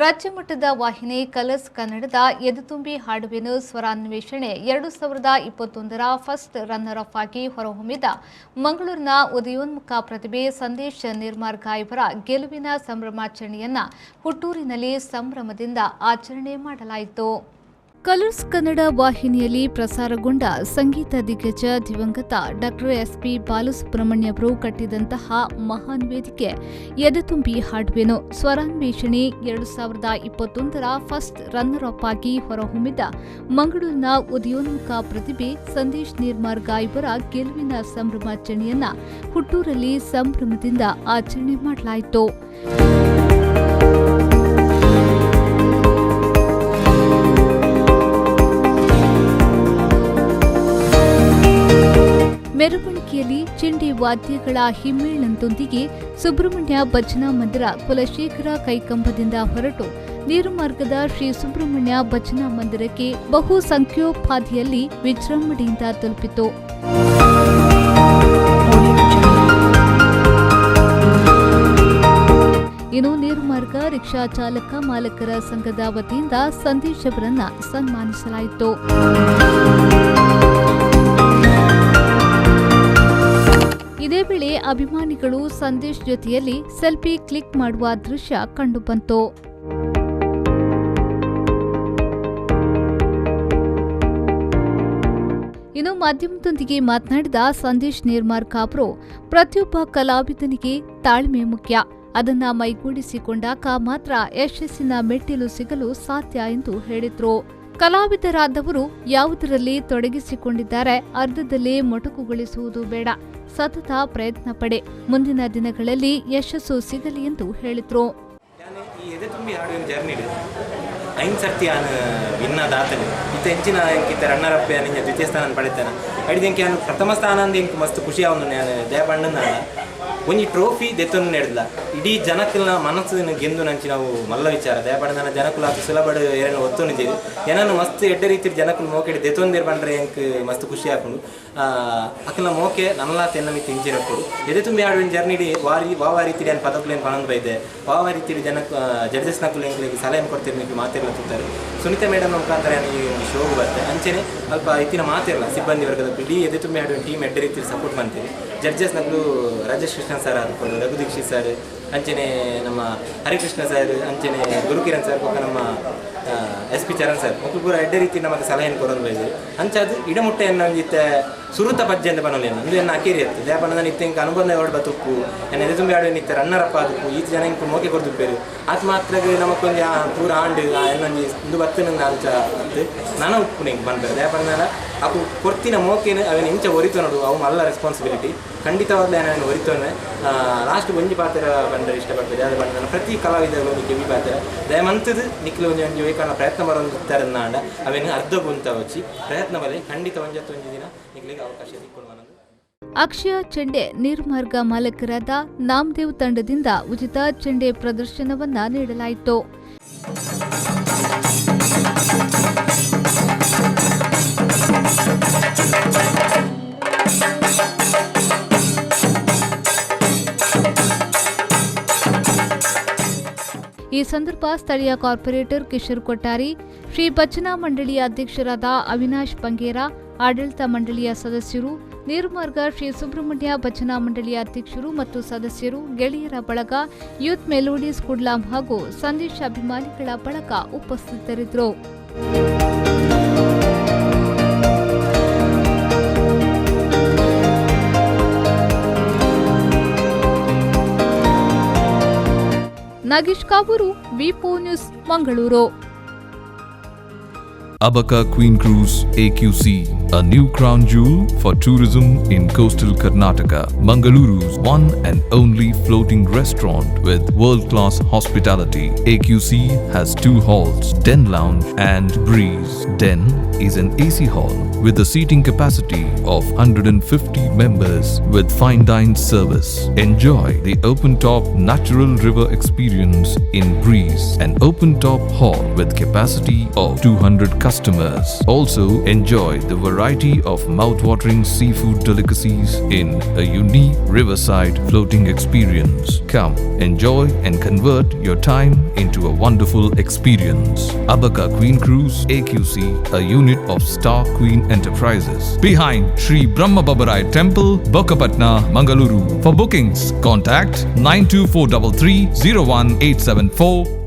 ರಾಜ್ಯ ಮಟ್ಟದ ವಾಹಿನಿ ಕಲರ್ಸ್ ಕನ್ನಡದ ಎದೆತುಂಬಿ ಹಾಡುವೆನು ಸ್ವರಾನ್ವೇಷಣೆ 2021ರ ಫಸ್ಟ್ ರನ್ನರ್ ಅಪ್ ಆಗಿ ಹೊರಹೊಮ್ಮಿದ ಮಂಗಳೂರಿನ ಉದಯೋನ್ಮುಖ ಪ್ರತಿಭೆ ಸಂದೇಶ್ ನಿರ್ಮಾರ್ಗ ಇವರ ಗೆಲುವಿನ ಸಂಭ್ರಮಾಚರಣೆಯನ್ನ ಹುಟ್ಟೂರಿನಲ್ಲಿ ಸಂಭ್ರಮದಿಂದ ಆಚರಣೆ ಮಾಡಲಾಯಿತು. ಕಲರ್ಸ್ ಕನ್ನಡ ವಾಹಿನಿಯಲ್ಲಿ ಪ್ರಸಾರಗೊಂಡ ಸಂಗೀತ ದಿಗ್ಗಜ ದಿವಂಗತ ಡಾಕ್ಟರ್ ಎಸ್ಪಿ ಬಾಲಸುಬ್ರಹ್ಮಣ್ಯ ಅವರು ಕಟ್ಟಿದಂತಹ ಮಹಾನ್ ವೇದಿಕೆ ಎದೆತುಂಬಿ ಹಾಡುವೆನು ಸ್ವರಾನ್ವೇಷಣೆ 2021ರ ಫಸ್ಟ್ ರನ್ನರ್ ಅಪ್ ಆಗಿ ಹೊರಹೊಮ್ಮಿದ ಮಂಗಳೂರಿನ ಉದಯೋನ್ಮುಖ ಪ್ರತಿಭೆ ಸಂದೇಶ್ ನಿರ್ಮಾರ್ಗ ಇವರ ಗೆಲುವಿನ ಸಂಭ್ರಮಾಚರಣೆಯನ್ನ ಹುಟ್ಟೂರಲ್ಲಿ ಸಂಭ್ರಮದಿಂದ ಆಚರಣೆ ಮಾಡಲಾಯಿತು. ಮೆರವಣಿಗೆಯಲ್ಲಿ ಚೆಂಡೆ ವಾದ್ಯಗಳ ಹಿಮ್ಮೇಳನದೊಂದಿಗೆ ಸುಬ್ರಹ್ಮಣ್ಯ ಭಜನಾ ಮಂದಿರ ಕುಲಶೇಖರ ಕೈಕಂಬದಿಂದ ಹೊರಟು ನೀರುಮಾರ್ಗದ ಶ್ರೀ ಸುಬ್ರಹ್ಮಣ್ಯ ಭಜನಾ ಮಂದಿರಕ್ಕೆ ಬಹುಸಂಖ್ಯೋಪಾದಿಯಲ್ಲಿ ವಿಜೃಂಭಣೆಯಿಂದ ತಲುಪಿತು. ಇನ್ನು ನೀರುಮಾರ್ಗ ರಿಕ್ಷಾ ಚಾಲಕ ಮಾಲಕರ ಸಂಘದ ವತಿಯಿಂದ ಸಂದೇಶ್ ಅವರನ್ನ ಸನ್ಮಾನಿಸಲಾಯಿತು. ಇದೇ ವೇಳೆ ಅಭಿಮಾನಿಗಳು ಸಂದೇಶ್ ಜೊತೆಯಲ್ಲಿ ಸೆಲ್ಫಿ ಕ್ಲಿಕ್ ಮಾಡುವ ದೃಶ್ಯ ಕಂಡುಬಂತು. ಇನ್ನು ಮಾಧ್ಯಮದೊಂದಿಗೆ ಮಾತನಾಡಿದ ಸಂದೇಶ್ ನಿರ್ಮಾರ್ಕ ಅವರು, ಪ್ರತಿಯೊಬ್ಬ ಕಲಾವಿದನಿಗೆ ತಾಳ್ಮೆ ಮುಖ್ಯ. ಅದನ್ನ ಮೈಗೂಡಿಸಿಕೊಂಡಾಗ ಮಾತ್ರ ಯಶಸ್ಸಿನ ಮೆಟ್ಟಿಲು ಸಿಗಲು ಸಾಧ್ಯ ಎಂದು ಹೇಳಿದ್ರು. ಕಲಾವಿದರಾದವರು ಯಾವುದರಲ್ಲಿ ತೊಡಗಿಸಿಕೊಂಡಿದ್ದಾರೆ, ಅರ್ಧದಲ್ಲೇ ಮೊಟಕುಗೊಳಿಸುವುದು ಬೇಡ. ಸತತ ಪ್ರಯತ್ನ ಪಡೆ, ಮುಂದಿನ ದಿನಗಳಲ್ಲಿ ಯಶಸ್ಸು ಸಿಗಲಿ ಎಂದು ಹೇಳಿದ್ರು. ಯಾನ್ ಈ ಎದೆ ತುಂಬಿ ಹಾಡುವಿನ ಜರ್ನಿಡ್ ಐನ್ ಸರ್ತಿ ಯಾನ್ ವಿನ್ನ ದಾತನೆ. ಇತ್ತ ಎಂಚಿನ ಎಂಕಿತ್ತ ರನ್ನರ್ ಅಪ್ ಯಾನ್ ಇಂಜ ದ್ವಿತೀಯ ಸ್ಥಾನ ಪಡೆತಾನ. ಐಡಿದ ಎಂಕ್ ಯಾನ್ ಪ್ರಥಮ ಸ್ಥಾನ ಅಂದ್ ಎಂಕ್ ಮಸ್ತ್ ಖುಷಿ ಆವೊಂದು. ಯಾನ್ ಜಯ ಪಂಡನ ಒಂಜಿ ಟ್ರೋಫಿ ದೆತ್ತೊಂದು ನೆಡ್ಲ ಇಡೀ ಜನಕ್ಕಲ್ನ ಮನಸ್ಸಿನ ಗೆಂದು ನಂಚಿ ನಾವು ಮಲ್ಲ ವಿಚಾರ. ದಯ ಪಂಡನ ಜನಕುಲು ಆತು ಸುಲಭಡ್ ಏರನ್ನು ಒತ್ತೊಂದಿದ್ದೀರಿ. ಏನನ್ನು ಮಸ್ತ್ ಎಡ್ಡೆ ರೀತಿ ಜನಕುಲು ಮೋಕೆಡ್ ದೆತ್ತೊಂದಿರ್ ಪಂಡ್ರೆ ಎಂಕ್ ಮಸ್ತ್ ಖುಷಿ ಆಪುಂಡು. ಅಕಲ್ನ ಮೋಕೆ ನನಲಾತ್ ಎನ್ನ ಮಿತ್ತ್ ಇಂಚಿನಪ್ಪುಡು. ಎದೆ ತುಂಬಿ ಹಾಡುವಿನ ಜರ್ನಿಡಿ ವಾರಿ ವಾವ ರೀತಿಡಿ ಯಾನ್ ಪದಕುಲೇನ್ ಪನೊಂದು ಬೈದೆ, ವಾವ ರೀತಿಡಿ ಜನ ಜಡ್ಜಸ್ ನಕುಲು ಎಂಕ್ಲೆಗ್ ಸಲಹೆ ಕೊಡ್ತೀರಿ. ನಿಕ್ಲು ಮಾತೆರ್ಲ ತೂತಾರೆ. ಸುನೀತಾ ಮೇಡಮ್ ಮುಖಾಂತರ ಯಾನ್ ಈ ಒಂದು ಶೋಗು ಬರ್ತೆ. ಅಂಚೆನೆ ಅಲ್ಪ ಇತ್ತಿನ ಮಾತೆರ್ಲ ಸಿಬ್ಬಂದಿ ವರ್ಗದ ಇಡೀ ಎದೆ ತುಂಬಿ ಹಾಡುವಿನ ಟೀಮ್ ಎಡ್ಡೆ ರೀತಿಯಲ್ಲಿ ಸಪೋರ್ಟ್ ಮಾಡ್ತೀರಿ. ಜಡ್ಜಸ್ ನಕುಲು ರಾಜೇಶ್ ಕೃಷ್ಣ ಸರ್ ಆದುಕೊಂಡು, ರಘು ದೀಕ್ಷಿತ್ ಸರ್, ಅಂಚೆನೆ ನಮ್ಮ ಹರಿಕೃಷ್ಣ ಸರ್, ಅಂಚೆನೆ ಗುರುಕಿರಣ್ ಸರ್, ಬೊಕ್ಕ ನಮ್ಮ ಎಸ್ ಪಿ ಚರಣ್ ಸರ್ ಮೊಕ್ಕಲು ಪೂರ ಎಡ್ಡೆ ರೀತಿ ನಮಗೆ ಸಲಹೆಯನ್ನು ಕೊಡೋದು ಬೈದೆ. ಅಂಚಾದ್ ಇಡಮುಟ್ಟೆ ಎನ್ನ ಒಂಜಿತ್ತೆ ಸುರುತ ಪಜ್ಜೆ ಅಂತ ಪನೊಲಿ. ಅಂದು ಎನ್ನ ಅಕೇರಿ ಅತ್ತು. ದಾಯೆ ಪಂಡ ಇತ್ತೆ ಇಂಕ ಅನುಬಂಧ ಹೊರಡ್ ಬತ್ತುಪ್ಪು. ಎನ್ನ ಎದೆ ತುಂಬಿ ಆಡುವೆ ನಿತ್ತೆ ರನ್ನರಪ್ಪ ಆದುಪ್ಪು. ಈತ್ ಜನ ಇಂಕ್ ಮೋಕೆ ಕೊರ್ದುಪ್ಪೇರು. ಆತ್ ಮಾತ್ರಗ್ ನಮಕೊಂಜಿ ಆ ಪೂರ ಆಂಡ್ ಆ ಎನ್ನೊಂಜಿ ಇಂದು ಬತ್ತನ ಅಂಚ ಅತ್ತು ನನ ಉಪ್ಪು ಎಂಕ್ ಪನ್ಪೆರ್. ದಾಯೆ ಪಂಡ ಅಕು ಕೊರ್ತಿನ ಮೋಕೆನ್ ಅವೆನ್ ಇಂಚ ಒರಿತೊನೊಡು. ಅವು ಮಲ್ಲ ರೆಸ್ಪಾನ್ಸಿಬಿಲಿಟಿ. ಖಂಡಿತವಾಗ್ಲೂ ನಾನು ಒರಿತೊನೆ. ಲಾಸ್ಟ್ ಒಂಜಿ ಪಾತ್ರ ಪಂಡ ಇಷ್ಟಪಡ್ತದೆ. ದಾದ ಪಂಡ ಪ್ರತಿ ಕಲಾವಿದರು ಒಂಜಿ ಕೆಬಿ ಪಾತ್ರ ದಯಮಂತದ್ ನಿಕ್ಲು ಒಂಜಿ ಒಂಜಿ ಒಯ್ಕಣ ಪ್ರಯತ್ನ ಬರೊಂದು ಅವೆನ್ ಅರ್ಧ ಗುಂತ ವಚ್ಚಿ ಪ್ರಯತ್ನ ಬಲೆ. ಖಂಡಿತ ಒಂಜತ್ತು ಒಂಜಿ ದಿನ ನಿಕ್ಲಿಗೆ ಅವಕಾಶ ತಿಕ್ಕೊಂಡು ಮನದು. ಅಕ್ಷಯ ಚೆಂಡೆ ನಿರ್ಮಾರ್ಗ ಮಾಲಕರಾದ ನಾಮದೇವ್ ತಂಡದಿಂದ ಉಚಿತ ಚೆಂಡೆ ಪ್ರದರ್ಶನವನ್ನ ನೀಡಲಾಯಿತು. ಈ ಸಂದರ್ಭ ಸ್ಥಳೀಯ ಕಾರ್ಪೊರೇಟರ್ ಕಿಶೋರ್ ಕೊಟ್ಟಾರಿ, ಶ್ರೀ ಭಜನಾ ಮಂಡಳಿಯ ಅಧ್ಯಕ್ಷರಾದ ಅವಿನಾಶ್ ಬಂಗೇರ, ಆಡಳಿತ ಮಂಡಳಿಯ ಸದಸ್ಯರು, ನೀರುಮಾರ್ಗ ಶ್ರೀ ಸುಬ್ರಹ್ಮಣ್ಯ ಭಜನಾ ಮಂಡಳಿಯ ಅಧ್ಯಕ್ಷರು ಮತ್ತು ಸದಸ್ಯರು, ಗೆಳೆಯರ ಬಳಗ, ಯೂತ್ ಮೆಲೋಡೀಸ್ ಕುಡ್ಲಾಂ ಹಾಗೂ ಸಂದೇಶ್ ಅಭಿಮಾನಿಗಳ ಬಳಗ ಉಪಸ್ಥಿತರಿದ್ದರು. Nagesh Kavoor, ವಿಪೋ news, Mangaluru. Abaka Queen Cruise AQC, a new crown jewel for tourism in coastal Karnataka. Mangaluru's one and only floating restaurant with world-class hospitality. AQC has two halls, Den Lounge and Breeze. Den is an AC hall with a seating capacity of 150 members with fine dine service. Enjoy the open-top natural river experience in Breeze, an open-top hall with capacity of 200 customers. customers. Also, enjoy the variety of mouth-watering seafood delicacies in a unique riverside floating experience. Come, enjoy and convert your time into a wonderful experience. Abaka Queen Cruise AQC, a unit of Star Queen Enterprises. Behind Sri Brahma Babarai Temple, Bukkapatna, Mangaluru. For bookings, contact 92433 01874.